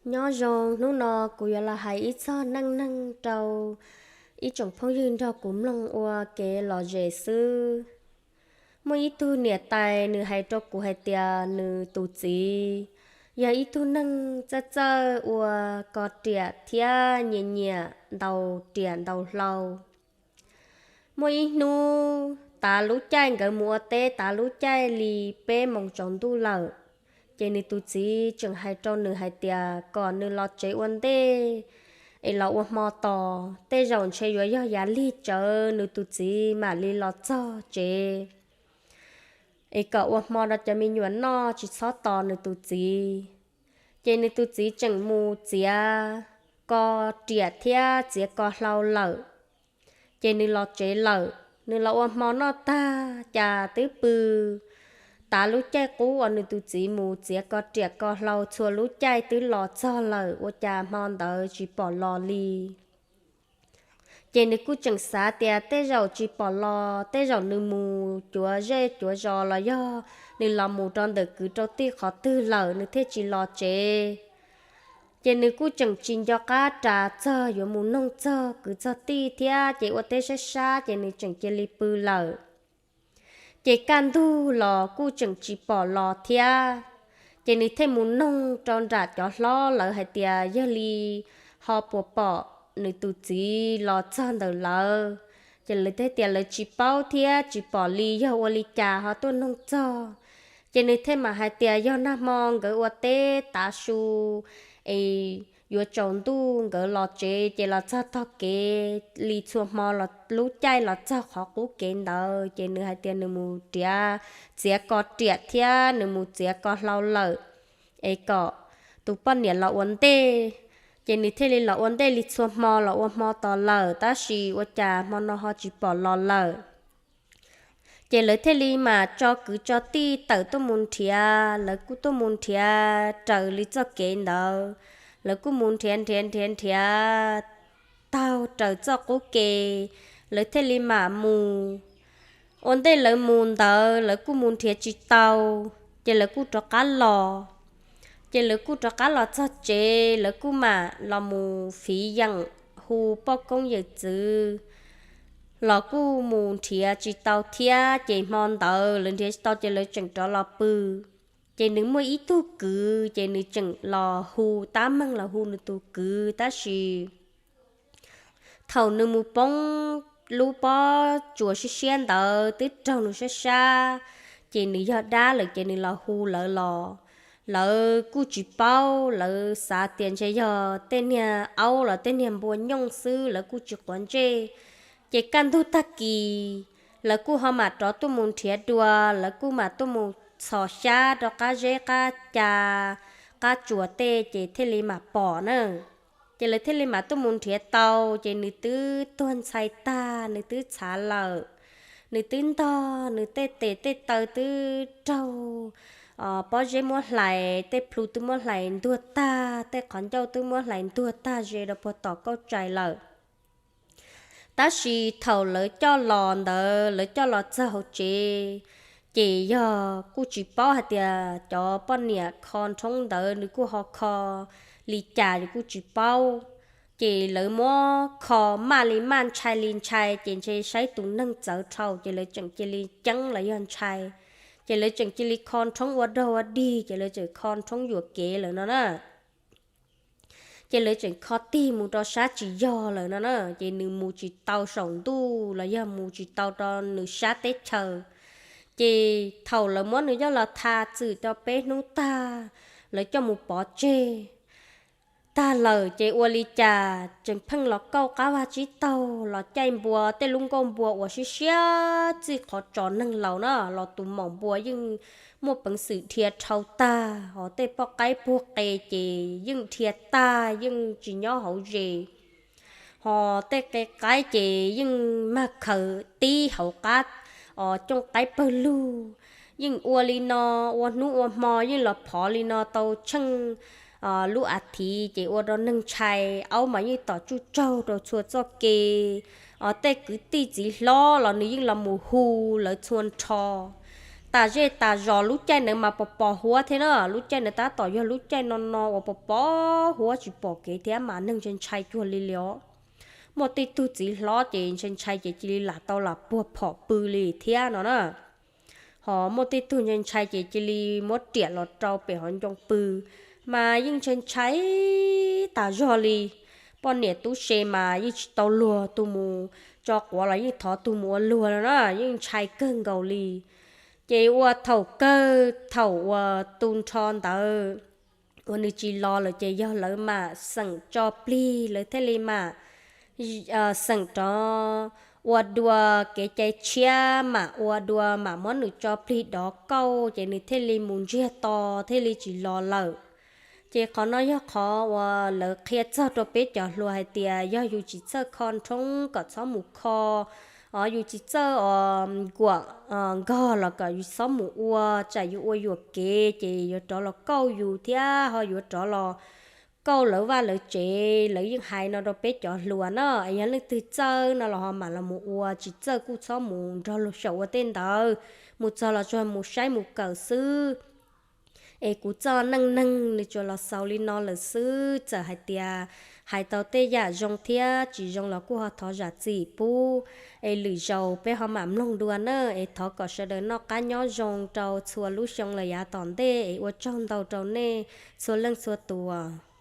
Nyob zoo, hnub no kuv yuav los hais ib txog neej neeg rau ib tsoom phooj ywg nrog kuv mloog ua kev lom zem xwb. Muaj ib tug niam tais nws hais rau kuv hais tias nws tus txiv yog ib tug neeg txawj txawj ua ko riam thiab nyiam nyiam ntaus riam ntaus hlau. Muaj ib hnub tav lub caij nkawd mus ua teb, tav lub caij li peb moos tsaus ntuj lawm, ces nws tus txiv tseem hais rau nws hais tias kom nws los tsev ua ntej es los ua hmo tos, tej zaum ntshe yuav yog yav lig tsawv nws tus txiv mam li los txog tsev, es kom ua hmo rau cov me nyuam noj tsis txhob tos nws tus txiv. Ces nws tus txiv tseem mus txiav ko riam thiab txiav ko hlau lawm. Ces nws los tsev lawm, nws los ua hmo noj tag cas twb pw. Tav lub caij qub uas nws tus txiv mus txiav ko riam ko hlau txhua lub caij twb los txog lawm, ua cas hmo ntawd tsis pom los li. Ces nws kuj tseem xav tias tej zaum tsis pom los, tej zaum nws mus cuav zej cuav zos los yog nws los mus rau ntawm kwv rau tij qhov twg lawm nws thiaj tsis los tsev. Ces nws kuj tseem tsis nco qab ras txog yuav mus noog txog kwv txog tij thiab, ces ua teb sab sab ces nws tseem cia li pw lawm. Ces kaj ntug los kuj tseem tsis pom los thiab. Ces nws thiaj mus noog rau nram cov hlob lawv hais tias yog li ho puas pom nws tus txiv los txog ntawm lawv. Ces lawv thiaj tias lawv tsis paub thiab tsis pom li, yog ua li cas ho tuaj noog txog. Ces nws thiaj mam hais tias yog nag hmo nkawd ua teb tav su es yuav tsaus ntuj nkawd los tsev, ces los txog tog kev li txhua hmo lub caij los txog qhov qub kev ntawd, ces nws hais tias nws mus riav, txiav ko riam thiab nws mus txiav ko hlau lawm, es kom tus poj niam los ua ntej. Ces nws thiaj li los ua ntej li txhua hmo, los ua hmo tos lawm, tab sis ua cas hmo no ho tsis pom los lawm. Ces lawv thiaj li mam tso kwv tso tij tawm tuaj mus nrhiav, lawv kuj tuaj mus nrhiav raws li txoj kev ntawd. Lawv kuj mus nrhiav nrhiav nrhiav nrhiav taug raws txoj qub ke, lawv thiaj li mam mus. Ua ntej lawv mus ntawd lawv kuj mus nrhiav tsis tau, ces lawv kuj rov qab los. Ces lawv kuj rov qab los txog tsev, lawv kuj mam los mus fiv yeem hu poj koob yawm txwv, los kuj mus nrhiav tsis tau thiab. Ces hmo ntawd lawv nrhiav tsis tau ces lawv tseem rov los pw. Ces nws muaj ib tug kwv, ces nws tseem los hu, tab meeg los hu nws tus kwv, tab sis thaum nws mus poob lub pob tsuas siab siab ntawd twb raug nws sab sab, ces nws yog dab lawm ces nws los hu lawv los, lawv kuj tsis paub, lawv xav tias ntshe yog tej niag aub los tej niag npua nyooj xwb, lawv kuj tsis quav ntsej. Ces kaj ntug tag kis lawv kuj ho mam rov tuaj mus nrhiav dua, lawv kuj mam tuaj mus txhos xyab rau qab zeb qab ca, qab tsuas tej, ces thiaj li mam pom na. Ces lawv thiaj li mam tuaj mus nrhiav tau, ces nws twb tuag ntxhais tag, nws twb txhav lawm, nws twb ntog, nws tej tes tej taw twb raug pob zeb muab hlais, tej plhu twb muab hlais ntuag tag, tej qhov ncauj twb muab hlais ntuag tag ze rau puag tom kauj tsaig lawm. Tab sis thaum lawv coj los ntawd, lawv coj los txog hauv tsev, ces yog kuj tsis paub hais tias cov poj niam kho nrhoob ntawd nws kuj ho kho li cas, yus kuj tsis paub. Ces lawv muab kho maj li maj ntshai li ntshai, ces ntshe saib tus neeg txawv dhau, ces lawv tseem cia li ceeb los yog ntshai, ces lawv tseem cia li kho nrhoob ua dog ua dig, ces lawv tseem kho nrhoob yuam kev lawm no na. Ces lawv tseem kho tig mus rau sab tsis yog lawm no na, ces nws mus tsis tau saum ntuj los yog mus tsis tau rau nws sab teb chaws. Ces thaum lawv muab nws coj los tha txwm rau peb hnub tag, lawv coj mus pov tseg tag lawm, ces ua li cas tseem pheej los kauj qab vaj tsib taug, los caij npua, tej lub nkauj npua uas siab siab txij qhov tso neeg laus na, los tus maum npua yeej muaj peev xwm dhia dhau tag, hos tej poj qaib puag qe ces yeej dhia tag, yeej tsis nyob hauv zes. Hos tej qe qaib ces yeej mag khaws tib hauv qab, os, cooj qaib pawg lug, yeej ua li no, ua hnub ua hmo yeej los phov li no tau tsheej lub as thiv, ces ua rau neeg ntshai, aub mas yeej tom tsuj tsaug rau txhua txoj ke. Os, tej kwv tij txiv hlob los nws yeej los mus hu lawv txhua nrho, tas zej tas zos lub caij ntawd mas pos pos huab thiab na, lub caij ntawd tab tom yog lub caij no no uas pos pos huab tsis pom kev thiab mas neeg ntshai ntshai cuag li li os. Muaj tej tug txiv hlob ces ntshai ntshai ces cia li lam tau lam puag phom pw li thiab no na. Ho muaj tej tug ntshai ntshai ces cia li muab riam los rau pem hauv ncoo pw, mas yeej ntshai ntshai tas zog li. Poj niam tub se mas yeej tsis tau luag, tus mus tso quav los yeej thov tus mus ua luag no na, yeej ntshai kawg nkaus li. Ces ua thaum kawg thaum uas tu nrho ntawd uas nws tsis los lawm ces yog lawv mam xeem tso plig, lawv thiaj li mam xeem rov ua dua kev cai tshiab, mam ua dua mam muab nws tso plig dov kauj ces nws thiaj li mus ntsiag to, thiaj li tsis los lawm. Ces qhov no yog qhov uas lawv qhia txog rau peb cov hluas hais tias yog yus tsis txawj kho nrhoob kom txhob mus kho, o yus tsis txawj os nkuam nkog los kom yus txhob mus ua, tsam yus ua yuam kev ces yuav rov los kauj yus thiab ho yuav rov los kauj lawv vaj lawv tsev. Lawv yeej hais no rau peb cov hluas na, es yog leej twg txawj no los ho mam los mus ua, tsis txawj kuj txhob mus nrog luag xyaum ua tej ntawd, mus txog los tsuas mus saib mus kawm xwb. Es kuv txoj neej neeg nws tsuas los xaus li no lawm xwb, txawm hais tias hais tau tej yam zoo thiab tsis zoo los kuj ho thov zam txim pub, es lwm zaus peb ho mam mloog dua na, es thov kom sawv daws noj qab nyob zoo rau txhua lub xyoo lawm yav tom ntej, es ua tsaug ntau rau nej txhua leej txhua tus.